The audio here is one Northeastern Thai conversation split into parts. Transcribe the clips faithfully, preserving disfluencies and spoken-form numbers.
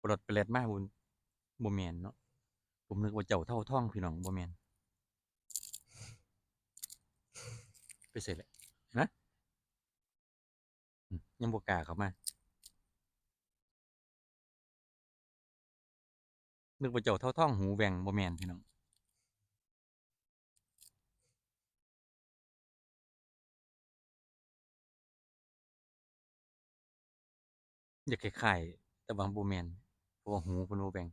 ปลอดแปลดมาบ่ บ่แม่นเนาะ ผมนึกว่าเจ้าเทาทองพี่น้อง บ่แม่น ไปใส่แหละนะ อืม ยังบ่กล้าเข้ามา นึกว่าเจ้าเทาทองหูแหว่ง บ่แม่นพี่น้อง อยากคล้ายๆ แต่ว่าบ่แม่น เพราะว่าหูเพิ่นบ่แหว่ง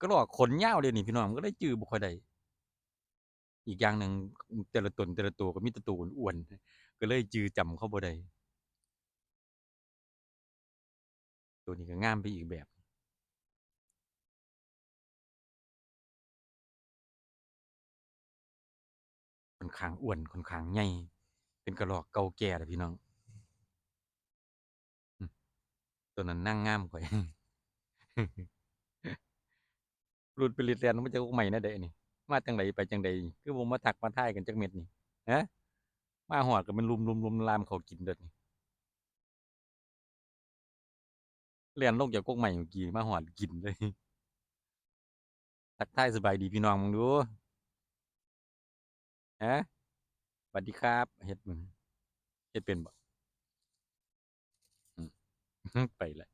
กระรอกขนยาวเด้นี่พี่น้อง มันก็เลยจื่อบ่ค่อยได้ อีกอย่างหนึ่ง แต่ละตนแต่ละตัวก็มีแต่ตัวอ้วนๆ ก็เลยจื่อจำเขาบ่ได้ ตัวนี้ก็งามไปอีกแบบ ค่อนข้างอ้วน ค่อนข้างใหญ่ เป็นกระรอกเก่าแก่แล้วพี่น้อง อืม ตัวนั้นนางงามข่อย หลุดไปหลุดแล่นมาจากกกไม้แนวใดนี่ มาจั่งใดไปจั่งใด คือบ่มาทักมาทายกันจักเม็ดนี่ ฮะ มาฮอดก็เป็นลุมๆๆ ลามเข้ากินเด้อนี่ แล่นลงจากกกไม้เมื่อกี้ มาฮอดกินเลย ทักทายสบายดีพี่น้องมึงดู ฮะ สวัสดีครับ เฮ็ดมึง เฮ็ดเป็นบ่ อืม ไปละ